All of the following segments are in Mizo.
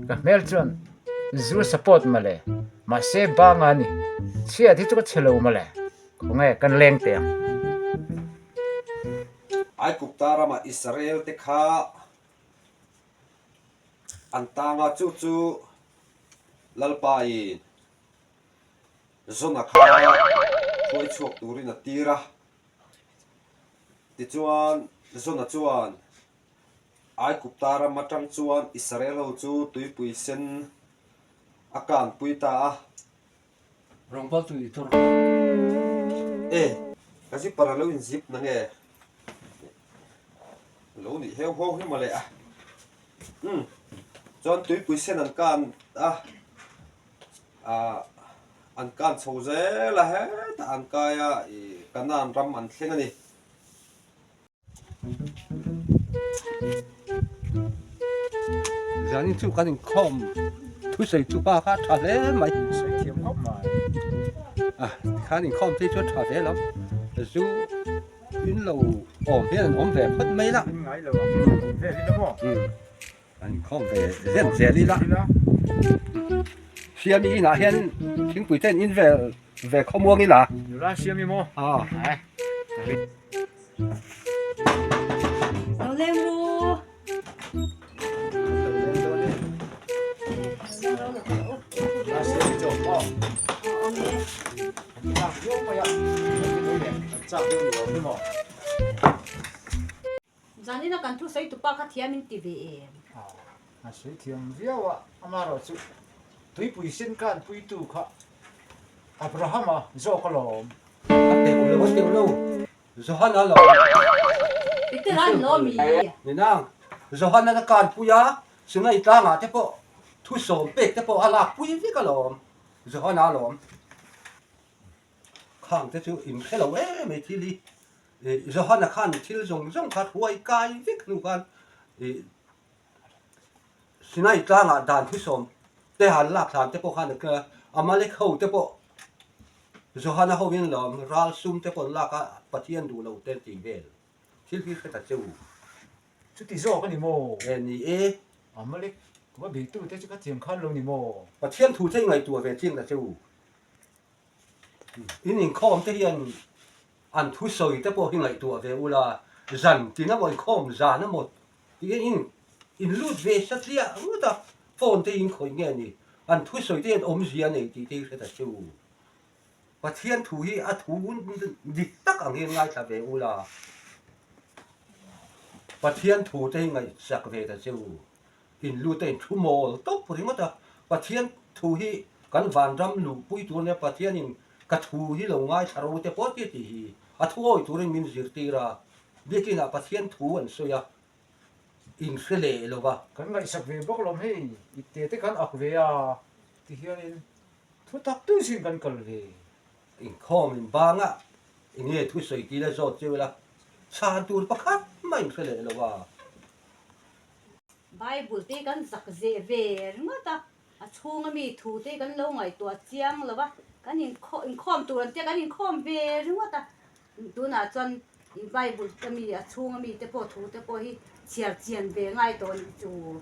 Ka hmel chuan zu support mawle. Mahse banga ni. Chhiat hi chu ka chhe lo mawle. Khawnge kan leng teh ang. Aigupta rama Israel te kha an tang a, chu chu Lalpain Jona kha hruai chhuak turin a tir a. Tichuan Jona chuan Aigupta ram atang chuan Israel ho chu tuipui sen a kanpui ta a. Rawngbawl tui tur. E, ka zipper a lo in zip na nge? Lo nih heu huau hi mawle a. Umm, chuan tuipui sen an kan a, ah an kan chho zel a hetah an kai a, ih Kanaan ram an thleng a ni. Zanin chu kan inkhawm thusawi chu pa kha tha hle mai. Sawi thiam khawp mai. A tikhan inkhawm phei chu a tha hle lo. Zu in lo awm hian an awm ve phawt mai la. In ngai lo ang vel ila maw? Umm an inkhawm ve zen zel ila. Siami inah hian thingpui te an in vel ve khawmuang ila. Nula Siami maw? Aw. Lo leng ru. Zanina kan thu sawi tupa kha thiam in ti ve em? A sawi thiam viau a, amaherawhchu tuipui sen khan puitu kha Abrahama zawk alawm. A teuh lo, a teuh lo. Johana lo. Peter an lo mi. Ni nang. Johana na kan pui a, Sinai tlangah te pawh thu sawm pek te pawh a lak pui vek alawm. Johana alawm. Khang te chu in hre lo em ei thil hi. Johana khan thil zawng zawng kha hruai kai vek hnu khan Sinai tlangah dan thu sawm te han lak hlan te pawh khan Amalek ho te pawh Johana ho in lawm ral sum te pawh an lak a, Pathian duh lo te tih vel thil hi hre ta che u. Chuti zawk a ni maw? E ni e. Amalek va beitu te chu ka thiam khan lo ni maw? Pathian thu che i ngaihtuah ve chiang ta che u. In inkhawm te hian an thusawi te pawh hi ngaihtuah ve ula, zan tin emaw inkhawm zan emaw tiin in in lut ve satliah ngawt a, phone te in khawih nge ni, an thusawi te hian awmzia a nei tih te hi hre ta che u. Pathian thu hi a thu dik tak ang hian ngaithla ve ula, Pathian thu te hi ngaihsak ve ta che u. In lut a in thu mawl tawp ringawt a, Pathian thu hi kan vanram luhpui tur nia Pathianin ka thu hi lo ngaithla ro te pawh tia tih hi a thu awi turin min zirtir a, biakinah Pathian thu an sawi a, in hre leh lo va. Kan ngaihsak ve bawk lawm hei, ipte te kan ak ve a, tihianin thu tak tui sin kan kal ve. Inkhawm in banga enge thusawi tih la zawt cheu ila, chhan tur pakhat mah in hre leh lo va. Bible te kan zak zeh ve ringawt a, a chhunga mi thu te kan lo ngaihtuah chiang lo va, kan inkhawm tur an tia kan inkhawm ve ringawt a, tunah chuan Bible te mi a chhunga mi te pawh thu te pawh hi chhiar chian ve ngai tawh anih chu.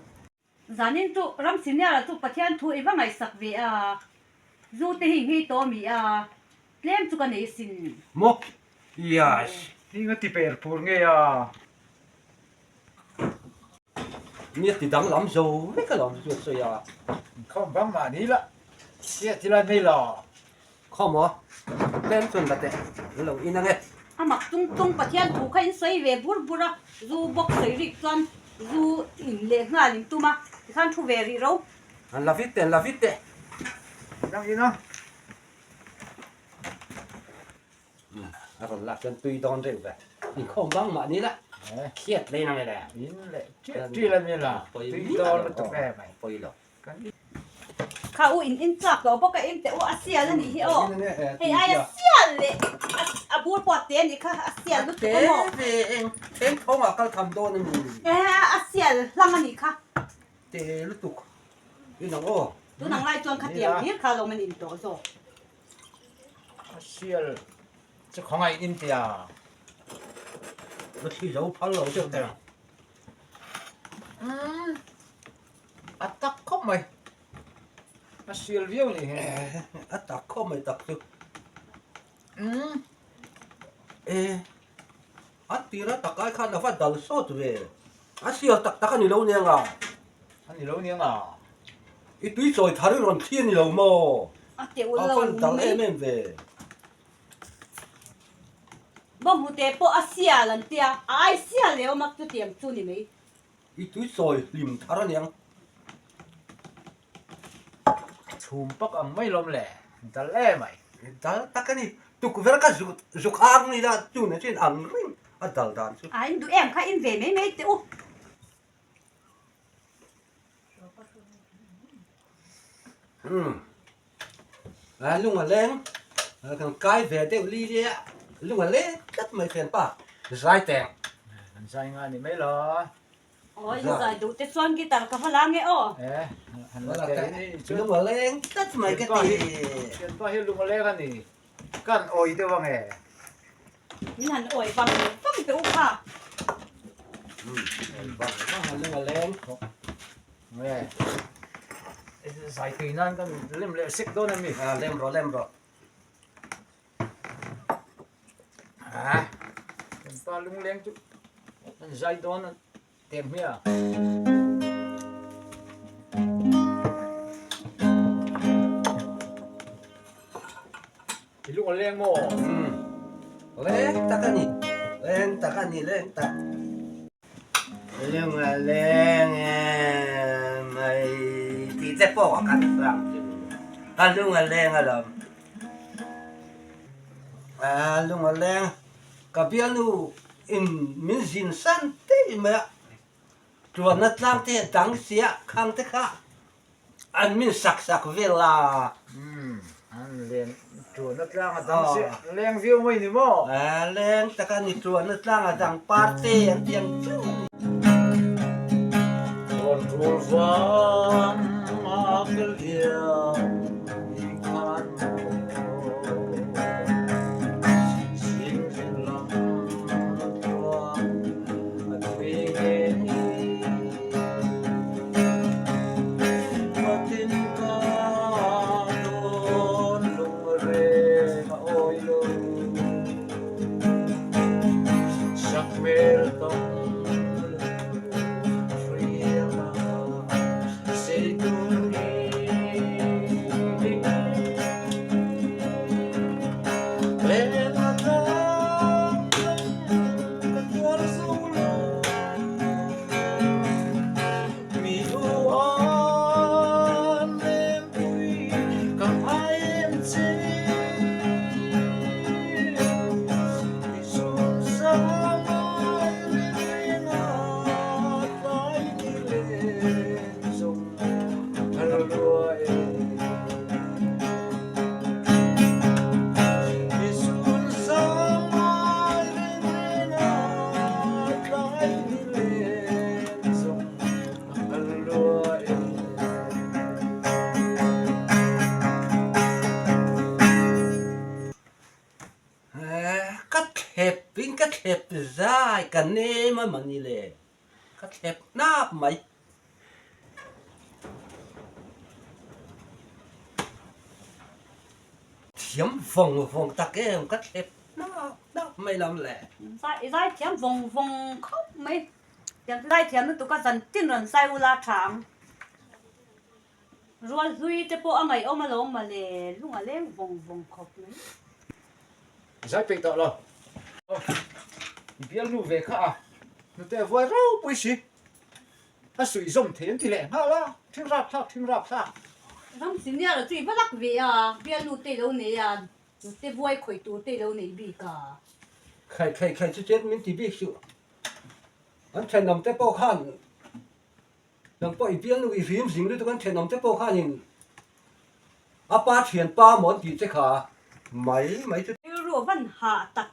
Zanin chu ram senior-a chu Pathian thu i va ngaihsak ve a, zu te hi nghei tawh a mi a, tlem chu ka nei sin. Maw? Yes. Hing a ti per pur ngei a. Mi a ti danglam zo vek alawm chu a sawi a. Inkhawm bang mahni la, hriat ila nei lo. Khawm aw, tlem chuan la teh, an lo in ange. A mak tung tung Pathian thu kha in sawi ve bur bur a, zu bawk sawi rik chuan zu in leh nghal in tum a, tikhan thu ve rih ro. An la vit teh, an la vit teh. Dang in a. A rawn lak chuan tui dawn reuh ve. Inkhawm bang mah ni la, khiat leh ang e le. In leh ṭial ṭial a ni la, tui dawn lutuk em mai. Pawi lo. Kha u in in chak tawh bawk a in teh u a sial a nih hi aw. Hei ai a sial leh a bur pawh a te a nih kha a sial lutuk a maw. A te ve eng eng thawngah kal tham dawn a ni. E a sial hlang a nih kha. Te lutuk in ang aw. Tun ang lai chuan khatiang hlir kha lo man in tawh zawk. A sial chu khawngaih in tia. Ka thli zo phal lo deuh ta. A tak khawp. khawp mai. A sial viau ni he. A tak khawp mai tak chu. Umm. E. A tira tak ai khan a va dal sawt ve. A sial tak tak a ni lo nia nga. A ni lo nia nga. I tui chawi thar i rawn thli a ni lo maw? A teuh lo A van dal em em ve. Bawnghnute pawh a sial an tia, a ai sial leh awm a chutiang chu ni mai. I tui chawi hlim thar a niang. Chhum pak ang mai lawm le, dal em ai. Dal tak a ni, tukverh ka zuk zuk ang ni la, tuna chuan ang reng a dal dan chu. A in duh em kha in ve mai mai teh u. Umm a lung a leng kan kai ve deuh li li a lung a leng tlat mai thianpa zai teng. Kan zai nga ni mai lo. Aw in zai duh te chuan guitar ka va la nge aw. Eh han la teh in i chu. Lung a leng tlat mai ka ti. Thianpa hi lung a leng a ni. Kan awi deuh ange. Min han awi vang vang teh u kha. Awi vang vang a lung a leng. Nge zai tui nan kan lem leh sek dawn a mi. A lem rawh lem rawh. A thianpa lungleng chu an zai dawn a tem hmiah. I lung a leng maw? Umm leng tak a ni leng tak a ni leng tak. Lung a leng em mai tih te pawh a kan hlang chu a lung a leng alawm. A lung a leng ka bialnu in min zin san daih mai a, tuanna tlang te dang sia khang te kha an min sak sak vel a. Umm an leng tuanna tlang a dang sia leng viau mai ni maw? A leng tak a ni tuanna tlang a dang par te an ti ang chu a ni. Rawn tul vang a ka liam. Ka thlep in ka thlep zai ka nem a mani le ka thlep hnap mai. Thiam vawng vawng tak em ka thlep hnap hnap mai lam le. Zai zai thiam vawng vawng khawp mai. Tiang zai thiam lutuk a zan tin rawn zai ula tha ang. Rual hlui te pawh a ngaihawm alawm mawle, lung a leng vawng vawng khawp mai. Zai peih tawh lo. I bialnu ve kha a, hnute a vuai ropui si. A suih zawm thei an ti leh nghal a, thing rap thlak thing rap thlak. Ram senior chu i va lak ve a, bialnu te i lo nei a, hnute vuai khawih tur te i lo nei bik a. Khai khai khai chu chet min ti bik suh. An thenawm te pawh khan Nang pawh i bialnu i hrim zing lutuk an thenawm te pawh khanin a pa thianpa maw an tih che kha mai mai chu. Rilru a van hah tak.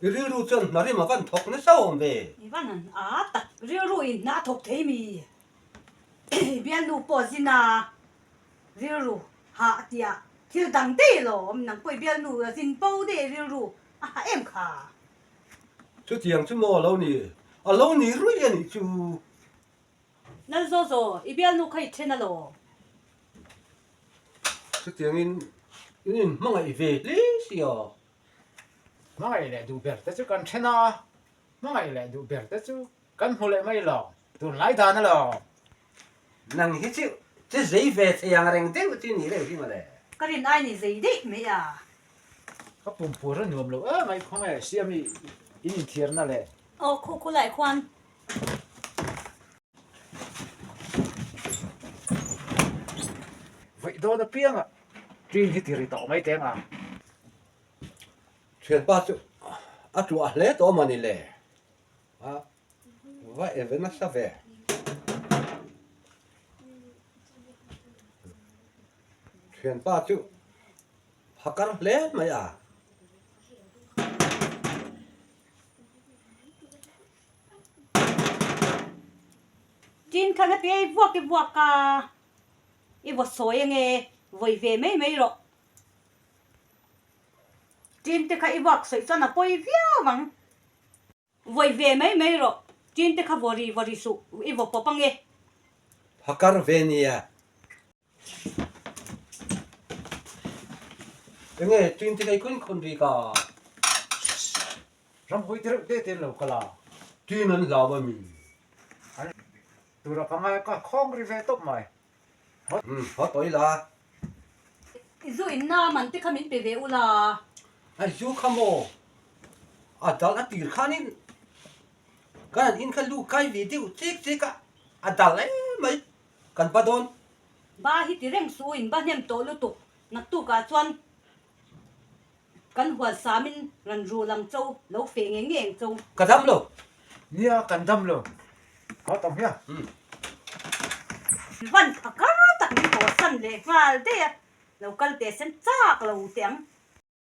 I rilru chuan hna rim a van thawk nasa awm ve. I van han a tak. Rilru in hna a thawk thei mi. I bialnu pawh zin a rilru hah tih ah thil dang daih lawm. Nang pawh i bialnu a zin bo daih rilru a hah em kha. Chutiang chu maw a lo ni? A lo ni ruih a nih chu. Lalzozo, i bialnu kha i then alaw? Chutiangin in inhmangaih ve hle si a. Hmangaih leh duh ber te chu kan then a, hmangaih leh duh ber te chu kan hmu leh mai lo, tunlai dan alaw. Nang hi chu che zei ve thei ang reng deuh chu ni reuh hi mawle. Ka rin ai ni zei daih mai a. Ka pumpur a nuam lo em ai khaw nge siami in inthiarna le. Aw khu khu lai khuan. Vaih dawn apianga ṭin hi ti ri tawh mai teng ang. Thianpa chu a tuah hle tawh a mawni le. A va e ve nasa ve. Thianpa chu phakar hle mai a. Tin kha heti ei vuak i vuak a, i vaw sawi ange vawi ve mai mai rawh. Tin te kha i vuak sawi chuan a pawi viau ang. Vawi ve mai mai rawh, tin te kha vaw ri vaw ri suh, i vaw pawp ange. Phakar ve nia. Enge tin te kha i khawn khawn ri ka. Ramhawi te reuh te te an lo kal a. Tin an hlau a mi. An tura ka ngai ka khawng ri ve tawp mai. Umm haw tawh ila. I zu in na man te kha min pe ve ula. A zu kha maw? A dal a tir khanin kan han in kha lu kai ve deuh chek chek a, a dal em mai kan ba dawn. Ba hi ti reng su in ba hnem tawh lutuk naktukah chuan Kan hual samin ran rul ang cho, lo feh nge nge ang cho. Ka dam lo. Nia, kan dam lo. Haw tawng hian. Van phakar tak min haw san leh nghal daih a, lo kal teh sen chak lo teh ang.